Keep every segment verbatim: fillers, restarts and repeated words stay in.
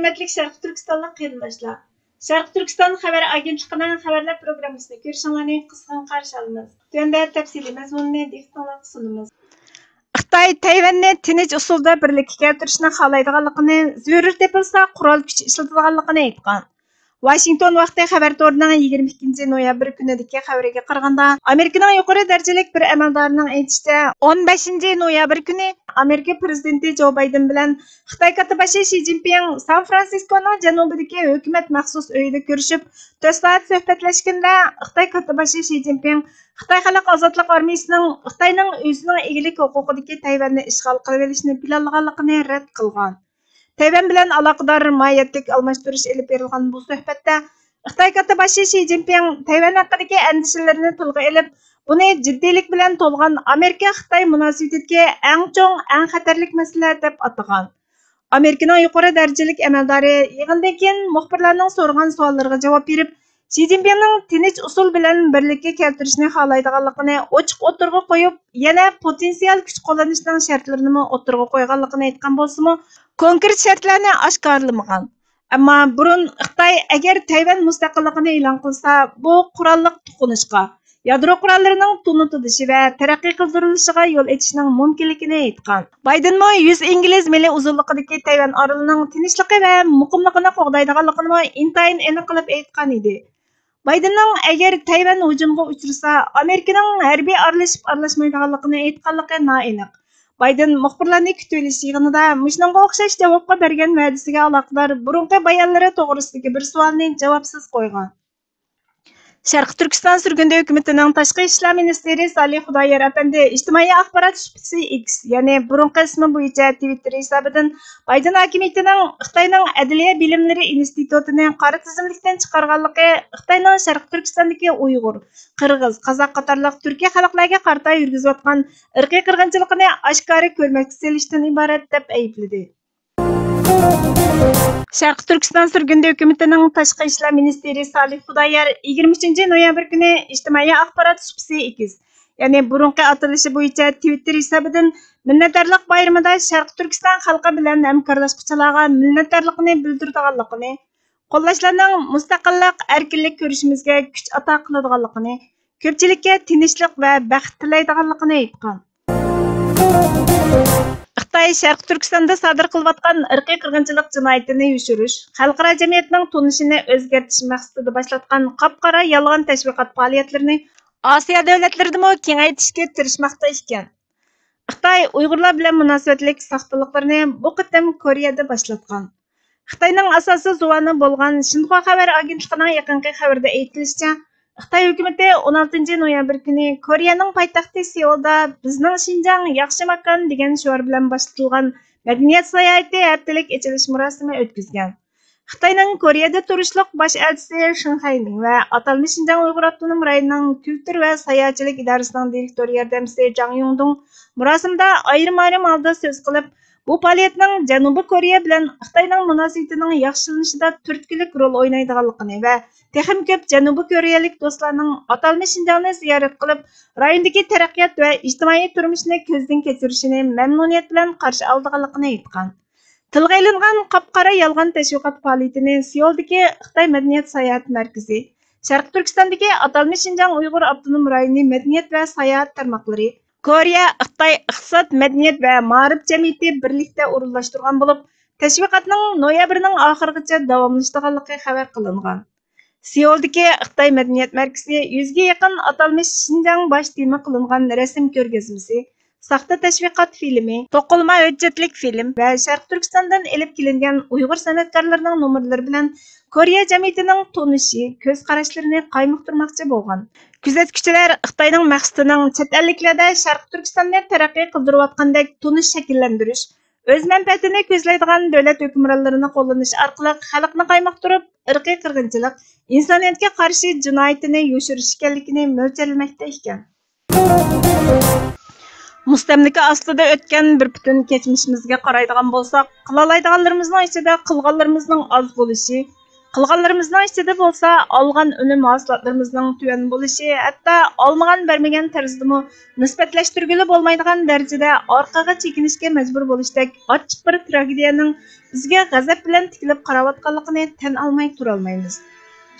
ھۆرمەتلىك شەرقىي تۈركىستانلىق قېرىنداشلار! شەرقىي تۈركىستان خەۋەر ئاگېنتلىقىنىڭ خەۋەرلەر پروگراممىسىنى كۆرۈشۈڭلارنى قىزغىن قارشى ئالىمىز. تۆۋەندە تەپسىلىي مەزمۇنىنى دىققىتىڭلارغا سۇنىمىز. خىتاي تەيۋەننى تىنچ ئۇسۇلدا بىرلىككە كەلتۈرۈشنى خالايدىغانلىقىنى، زۆرۈر تېپىلسا قورال كۈچ ئىشلىتىدىغانلىقىنى ئېيتقان. ۋاشىنگتون ۋاقتى خەۋەر تورىنىڭ يىگىرمە ئىككىنچى نويابىر كۈنىدىكى خەۋىرىگە قارىغاندا، ئامېرىكىنىڭ يۇقىرى دەرىجىلىك بىر ئەمەلدارىنىڭ ئېيتىشىچە، ئون بەشىنچى نويابىر كۈنى ئامېرىكا پىرېزىدېنتى جو بايدېن بىلەن خىتاي كاتتىباشى شى جىنپىڭ سان فرانسىسكونىڭ جەنۇبىدىكى ھۆكۈمەت مەخسۇس ئۆيىدە كۆرۈشۈپ، تۆت سائەت سۆھبەتلەشكىنىدە، خىتاي كاتتىباشى شى جىنپىڭ خىتاي خەلق ئازادلىق ئارمىيىسىنىڭ خىتاينىڭ ئۆزىنىڭ ئىگىلىك ھوقۇقىدىكى تەيۋەننى ئىشغال قىلىۋېلىشنى پىلانلىغانلىقىنى رەت قىلغان. تەيۋەن بىلەن ئالاقىدار ماھىيەتلىك ئالماشتۇرۇش ئېلىپ بېرىلغان بۇ سۆھبەتتە خىتاي كاتتىباشى شى جىنپىڭ تەيۋەن ھەققىدىكى ئەندىشىلىرىنى تىلغا ئېلىپ، بۇنى جىددىيلىك بىلەن تولغان ئامېرىكا-خىتاي مۇناسىۋىتىدىكى ئەڭ چوڭ، ئەڭ خەتەرلىك مەسىلە دەپ ئاتىغان. ئامېرىكىنىڭ يۇقىرى دەرىجىلىك ئەمەلدارى يىغىندىن كېيىن مۇخبىرلارنىڭ سورىغان سوئاللىرىغا جاۋاب بېرىپ، شى جىنپىڭنىڭ تىنچ ئۇسۇل بىلەن بىرلىككە كەلتۈرۈشنى خالايدىغانلىقىنى ئوچۇق ئوتتۇرىغا قويۇپ، يەنە پوتېنسىيال كۈچ قوللىنىشنىڭ شەرتلىرىنىمۇ ئوتتۇرىغا قويغانلىقىنى ئېيتقان بولسىمۇ، كونكرېت شەرتلەرنى ئاشكارىلىمىغان. ئەمما بۇرۇن خىتاي ئەگەر تەيۋەن مۇستەقىللىقىنى ئېلان قىلسا، بۇ قوراللىق توقۇنۇشقا، يادرو قوراللىرىنىڭ تونۇتۇلۇشى ۋە تەرەققىي قىلدۇرۇلۇشىغا يول ئېچىشنىڭ مۇمكىنلىكىنى ئېيتقان. بايدېنمۇ يۈز ئىنگلىز مىلى ئۇزۇنلۇقىدىكى تەيۋەن ئارىلىنىڭ تىنچلىقى ۋە مۇقىملىقىنى قوغدايدىغانلىقىنىمۇ ئىنتايىن ئېنىق قىلىپ ئېيتقان ئىدى. بايدېننىڭ ئەگەر تەيۋەن ھۇجۇمغا ئۇچرىسا، ئامېرىكىنىڭ ھەربىي ئارىلىشىپ ئارىلاشمايدىغانلىقىنى ئېيتقانلىقى نائېنىق. بايدېن مۇخبىرلارنى كۈتۈۋېلىش يىغىنىدا مۇشۇنىڭغا ئوخشاش جاۋابقا بەرگەن ۋەدىسىگە ئالاقىدار بۇرۇنقى بايانلىرى توغرىسىدىكى بىر سوئالنى جاۋابسىز قويغان. شەرقىي تۈركىستان سۈرگۈندە ھۆكۈمىتىنىڭ تاشقى ئىشلار مىنىستىرى سالىھ خۇدايار ئەپەندى ئىجتىمائىي ئاخبارات سۇپىسى ئىكس، يەنى بۇرۇنقى ئىسمى بويىچە تىۋىتتېر ھېسابىدىن بايدېن ھاكىمىيىتىنىڭ خىتاينىڭ ئەدلىيە بىلىملىرى ئىنستىتۇتىنى قارا تىزىملىكتىن چىقارغانلىقى خىتاينىڭ شەرقىي تۈركىستاندىكى ئۇيغۇر، قىرغىز، قازاق قاتارلىق تۈركىي خەلقلەرگە قارىتا يۈرگۈزۈۋاتقان ئىرقىي قىرغىنچىلىقىنى ئاشكارا كۆرمەككە سېلىشتىن ئىبارەت، دەپ ئەيىبلىدى. شەرقىي تۈركىستان سۈرگۈندە ھۆكۈمىتىنىڭ تاشقى ئىشلار مىنىستىرى سالىھ خۇدايار يىگىرمە ئۈچىنچى نويابىر كۈنى ئىجتىمائىي ئاخبارات سۇپىسى ئېكس، يەنى بۇرۇنقى ئاتىلىشى بويىچە تىۋىتتېر ھېسابىدىن مىننەتدارلىق بايرىمىدا شەرقىي تۈركىستان خەلقى بىلەن ھەمكارلاشقۇچىلارغا مىننەتدارلىقىنى بىلدۈرىدىغانلىقىنى، قوللاشلارنىڭ مۇستەقىللىق، ئەركىنلىك كۈرىشىمىزگە كۈچ ئاتا قىلىدىغانلىقىنى، كۆپچىلىككە تىنچلىق ۋە بەخت تىلەيدىغانلىقىنى ئېيتقان. خىتاي شەرقىي تۈركىستاندا سادىر قىلىۋاتقان ئىرقىي قىرغىنچىلىق جىنايىتىنى يوشۇرۇش، خەلقئارا جەمئىيەتنىڭ تونۇشىنى ئۆزگەرتىش مەقسىتىدە باشلاتقان قاپقارا يالغان تەشۋىقات پائالىيەتلىرىنى ئاسىيا دۆلەتلىرىدىمۇ كېڭەيتىشكە تىرىشماقتا ئىكەن. خىتاي ئۇيغۇرلار بىلەن مۇناسىۋەتلىك ساختىلىقلىرىنى بۇ قېتىم كورېيەدە باشلاتقان. خىتاينىڭ ئاساسىي زۇۋانى بولغان شىنخۇا خەۋەر ئاگېنتلىقىنىڭ يېقىنقى خەۋىرىدە ئېيتىلىشىچە، خىتاي ھۆكۈمىتى ئون ئالتىنچى نويابىر كۈنى كورېيەنىڭ پايتەختى سېئۇلدا بىزنىڭ شىنجاڭ ياخشى ماكان دېگەن شوئار بىلەن باشلىتىلغان مەدەنىيەت ساياھىتى ھەپتىلىك ئېچىلىش مۇراسىمى ئۆتكۈزگەن. خىتاينىڭ كورېيەدە تۇرۇشلۇق باش ئەلچىسى شېڭ خەيمىڭ ۋە ئاتالمىش شىنجاڭ ئۇيغۇر ئاپتونوم رايونىنىڭ كۈلتۈر ۋە ساياھەتچىلىك ئىدارىسىنىڭ دىرېكتورى ياردەمچىسى جاڭ يۇڭدۇڭ مۇراسىمدا ئايرىم-ئايرىم ھالدا سۆز قىلىپ، بۇ پائالىيەتنىڭ جەنۇبىي كورېيە بىلەن خىتاينىڭ مۇناسىۋىتىنىڭ ياخشىلىنىشىدا تۈرتكىلىك رول ئوينايدىغانلىقىنى ۋە تېخىمۇ كۆپ جەنۇبىي كورېيەلىك دوستلارنىڭ ئاتالمىش شىنجاڭنى زىيارەت قىلىپ، رايوندىكى تەرەققىيات ۋە ئىجتىمائىي تۇرمۇشنى كۆزدىن كەچۈرۈشىنى مەمنۇنىيەت بىلەن قارشى ئالىدىغانلىقىنى ئېيتقان. تىلغا ئېلىنغان قاپقارا يالغان تەشۋىقات پائالىيىتىنى سېئۇلدىكى خىتاي مەدەنىيەت ساياھەت مەركىزى، شەرقىي تۈركىستاندىكى ئاتالمىش شىنجاڭ ئۇيغۇر ئاپتونوم رايونى مەدەنىيەت ۋە ساياھەت تارماقلىرى، كورېيە خىتاي ئىقتىساد، مەدەنىيەت ۋە مائارىپ جەمئىيىتى بىرلىكتە ئورۇنلاشتۇرغان بولۇپ، تەشۋىقاتنىڭ نويابىرنىڭ ئاخىرىغىچە داۋاملىشىدىغانلىقى خەۋەر قىلىنغان. سېئۇلدىكى خىتاي مەدەنىيەت مەركىزى يۈزگە يېقىن ئاتالمىش شىنجاڭ باش تېما قىلىنغان رەسىم كۆرگەزمىسى، ساختا تەشۋىقات فىلىمى، توقۇلما ھۆججەتلىك فىلىم ۋە شەرقىي تۈركىستاندىن ئېلىپ كېلىنگەن ئۇيغۇر سەنئەتكارلىرىنىڭ نومۇرلىرى بىلەن كورېيە جەمئىيىتىنىڭ تونۇشى، كۆز قاراشلىرىنى قايمۇقتۇرماقچى بولغان. كۆزەتكۈچىلەر خىتاينىڭ مەقسىتىنىڭ چەت ئەللىكلەردە شەرقىي تۈركىستاننى تەرەققىي قىلدۇرۇۋاتقاندەك تونۇش شەكىللەندۈرۈش، ئۆز مەنپەئەتىنى كۆزلەيدىغان دۆلەت ھۆكۈمرانلىرىنى قوللىنىش ئارقىلىق خەلقنى قايمۇقتۇرۇپ، ئىرقىي قىرغىنچىلىق، ئىنسانىيەتكە قارشى جىنايىتىنى يوشۇرۇش ئىكەنلىكىنى مۆلچەرلىمەكتە ئىكەن. مۇستەملىكە ئاستىدا ئۆتكەن بىر پۈتۈن كەچمىشىمىزگە قارايدىغان بولساق، قىلالايدىغانلىرىمىزنىڭ ئىچىدە قىلغانلىرىمىزنىڭ ئاز بولۇشى، قىلغانلىرىمىزنىڭ ئىچىدە بولسا ئالغان ئۈنۈم ھاسىلاتلىرىمىزنىڭ تۆۋەن بولۇشى، ھەتتا ئالمىغان بەرمىگەن تەرزدىمۇ نىسبەتلەشتۈرگىلى بولمايدىغان دەرىجىدە ئارقىغا چېكىنىشكە مەجبۇر بولۇشتەك ئاچچىق بىر تراگېدىيەنىڭ بىزگە غەزەپ بىلەن تىكىلىپ قاراۋاتقانلىقىنى تەن ئالماي تۇرالمايمىز.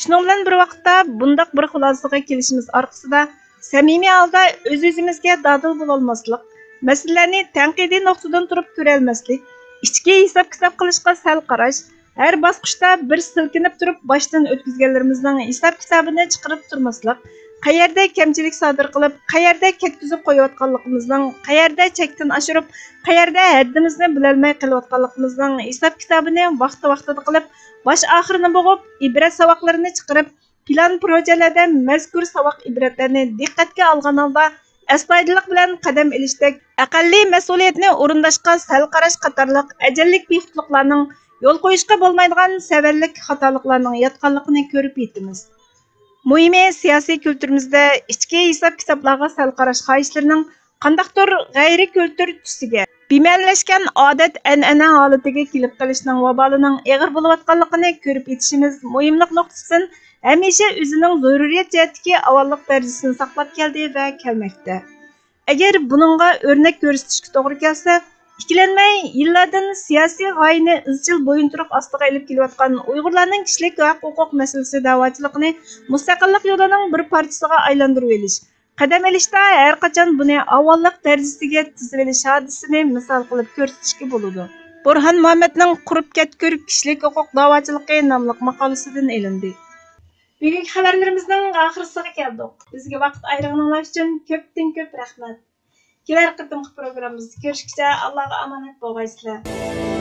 شۇنىڭ بىلەن بىر ۋاقىتتا، بۇنداق بىر خۇلاسىگە كېلىشىمىز ئارقىسىدا، سەمىمىي ھالدا ئۆز-ئۆزىمىزگە دادىل بولالماسلىق، مەسىلىلەرنى تەنقىدىي نۇقتىدىن تۇرۇپ كۆرەلمەسلىك، ئىچكى ھېساب-كىتاب قىلىشقا سەل قاراش، ھەر باسقۇچتا بىر سىلكىنىپ تۇرۇپ باشتىن ئۆتكۈزگەنلىرىمىزنىڭ ھېساب-كىتابىنى چىقىرىپ تۇرماسلىق، قەيەردە كەمچىلىك سادىر قىلىپ، قەيەردە كەتكۈزۈپ قويۇۋاتقانلىقىمىزنىڭ، قەيەردە چەكتىن ئاشۇرۇپ، قەيەردە ھەددىمىزنى بىلەلمەي قېلىۋاتقانلىقىمىزنىڭ ھېساب-كىتابىنى ۋاقتى-ۋاقتىدا قىلىپ، باش-ئاخىرىنى بوغۇپ، ئىبرەت ساۋاقلىرىنى چىقىرىپ، پىلان پروژەلەردە مەزكۇر ساۋاق ئىبرەتلەرنى دىققەتكە ئالغان ھالدا ئەستايىدىللىق بىلەن قەدەم ئېلىشتەك، ئەقەللىي مەسئۇلىيەتنى ئورۇنداشقا سەل قاراش قاتارلىق ئەجەللىك بىخۇدلۇقلارنىڭ، يول قويۇشقا بولمايدىغان سەۋەنلىك خاتالىقلارنىڭ ياتقانلىقىنى كۆرۈپ يېتىمىز. مۇھىمى، سىياسىي كۈلتۈرىمىزدە ئىچكى ھېساب-كىتابلارغا سەل قاراش خاھىشلىرىنىڭ قانداقتۇر غەيرىي كۈلتۈر تۈسىگە، بىمەنىلەشكەن ئادەت-ئەنئەنە ھالىتىگە كېلىپ قېلىشنىڭ ۋابالىنىڭ ئېغىر بولۇۋاتقانلىقىنى كۆرۈپ يېتىشىمىز مۇھىملىق نۇقتىسىدىن ھەمىشە ئۆزىنىڭ زۆرۈرىيەت جەھەتتىكى ئاۋۋاللىق دەرىجىسىنى ساقلاپ كەلدى ۋە كەلمەكتە. ئەگەر بۇنىڭغا ئۆرنەك كۆرسىتىشكە توغرا كەلسە، ئىككىلەنمەي يىللاردىن سىياسىي غايىنى ئىزچىل بويۇنتۇرۇق ئاستىغا ئېلىپ كېلىۋاتقان ئۇيغۇرلارنىڭ كىشىلىك ھەق-ھوقۇق مەسىلىسى دەۋاچىلىقىنى مۇستەقىللىق يولىنىڭ بىر پارچىسىغا ئايلاندۇرۇۋېلىش، قەدەم ئېلىشتا ھەرقاچان بۇنى ئاۋۋاللىق دەرىجىسىگە تىزىۋېلىش ھادىسىسىنى مىسال قىلىپ كۆرسىتىشكە بولىدۇ. بۇرھان مۇھەممەدنىڭ قۇرۇپ كەتكۈر كىشىلىك ھوقۇق دەۋاچىلىقى ناملىق ماقالىسىدىن ئېلىندى. بۈگۈنكى خەۋەرلىرىمىزنىڭ ئاخىرسىغا كەلدۇق. بىزگە ۋاقىت ئايرىغىنىڭلار ئۈچۈن كۆپتىن كۆپ رەھمەت. كېلەر قېتىمقى پروگراممىمىزدا كۆرۈشكىچە ئاللاغا ئامانەت بولغايسىلەر.